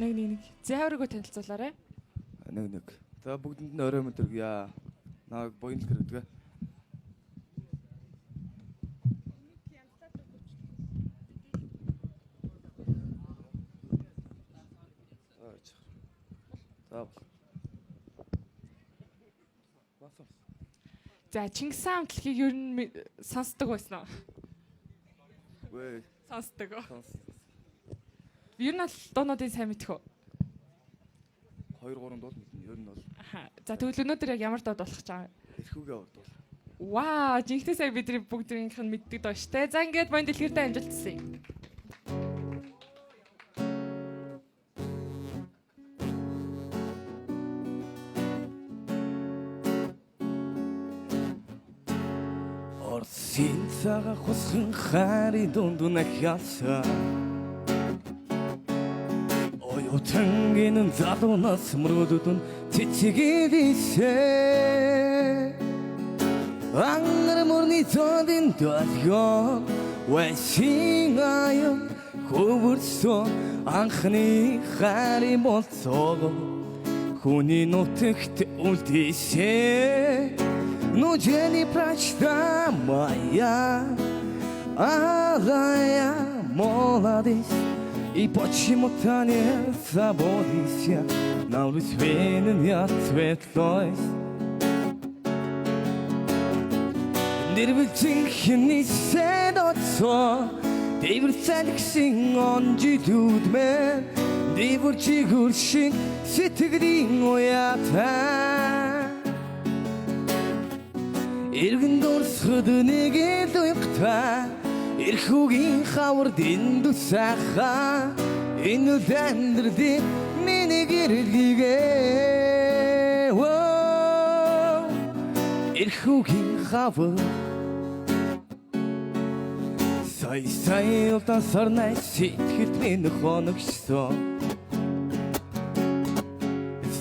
Нэг нэг нэг. За өөрийгөө танилцуулаарай. Нэг нэг. За бүгдэнд нь орой мэдэргийа. Нааг буян дэлгэр гэдэг. За. За. За Чингис хаан амтлагийг ер нь сонсдог байсан уу? Үгүй. Сонсдог. Ер нь бол дуунуудын сайн мэдэх үү? 2 3 дуу мэднэ. Ер нь бол. Аха. За тэгвэл өнөөдөр яг ямар дуу дуулах гэж байгаа юм? Эрхүүгээ дуул. Вау, жинхэнэ сая бидний бүгднийх нь мэддэг дуу штэ. За ингээд буян дэлгэртэй амжилт хүсье. Орсын цагаан хусхан хайрын дунд нахяаса. Оюутангийн залуунаас мөрөөдөд нь цэцгэлээсэ. Ангар мөрний зондын долгион Вэсин аян хөвөрсөн анхны хайрын болцоого Хүний нутагт үлдээсэ. Ну, не прочта моя алая молодость. И почему-то не заботишься. На улице светлость. Нэрвэлзэн хинээсээ доцоо Дэвэр цалгисэн он жилүүд мэн Дэвэр жигүүр шиг сэтгэлийн уяатай. Эргэн дурсахад нэг л уягтай. Эрхүүгийн хавар дэндүү сайхан. Энэ л амьдралын миний гэрэлгээ. Эрхүүгийн хавар. Сая сая удаан сарнай сэтгэлд минь хоногшсон.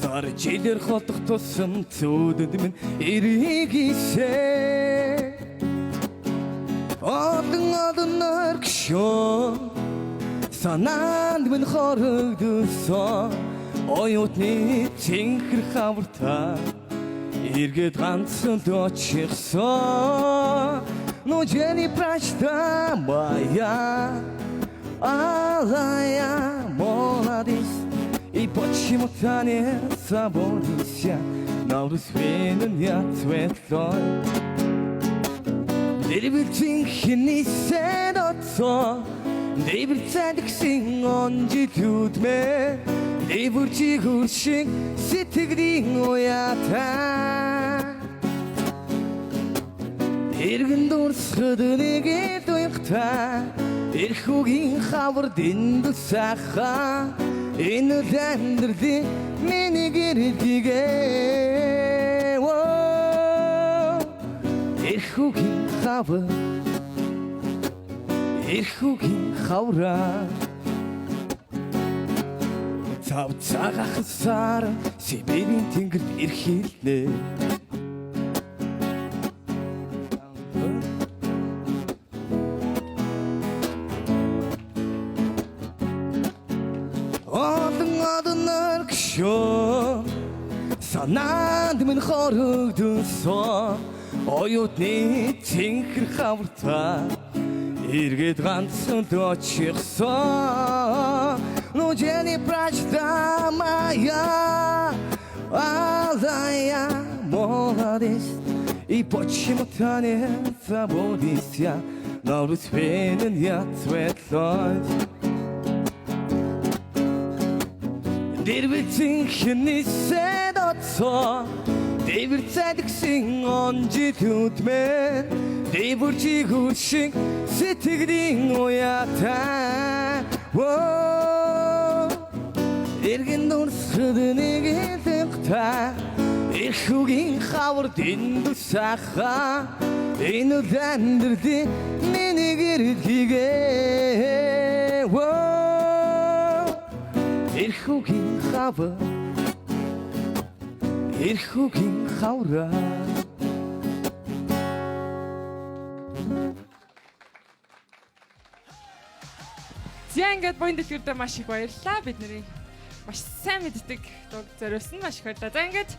Сар жилэр хотох тусам зүүдэд минь эргээсэ. Олон олон оргшоо санаанд минь хорогдсон. Оюутны цэнхэр хавртаа эргээд ганцхан очихсон. Ну, не прочта моя алая молодость. И почему-то не заботишься. На улице светлой. Нэрвэлзэн хинээсээ доцоо Дэвэр цалгисэн он жилүүд мэ Дэвэр жигүүр шиг сэтгэлийн уяатай. Эргэн дурсахад нэг л уягтай. Эрхүүгийн хавар дэндүү сайхан. Энэ л амьдралын миний гэрэлгээ. Эрхүүгийн хавар. Эрхүүгийн хавраа. Цав цагаан сар Сибирийн тэнгэрт эрхэлнэ. Олон олон оргшоо санаанд минь хорогдсон. Оюутны цэнхэр хавртаа эргээд ганцхан очихсон. Ну, не прочта моя алая молодость. И почему-то не заботишься. На улице светлой. Дэрвэлзэн хинээсээ доцоо Дэвэр цалгисэн он жилүүд мэн Дэвэр жигүүр шиг сэтгэлийн уяатай. Эргэн дурсахад нэг л уягтай. Эрхүүгийн хавар дэндүү сайхан. Энэ л амьдралын миний гэрэлгээ. Эрхүүгийн хавар. Эрхүүгийн хавраа. За ингээд буян дэлгэрдээ маш их баярлалаа бидний. Маш сайн мэддэг дууг зориулсан, маш их баярлалаа. За, ингээд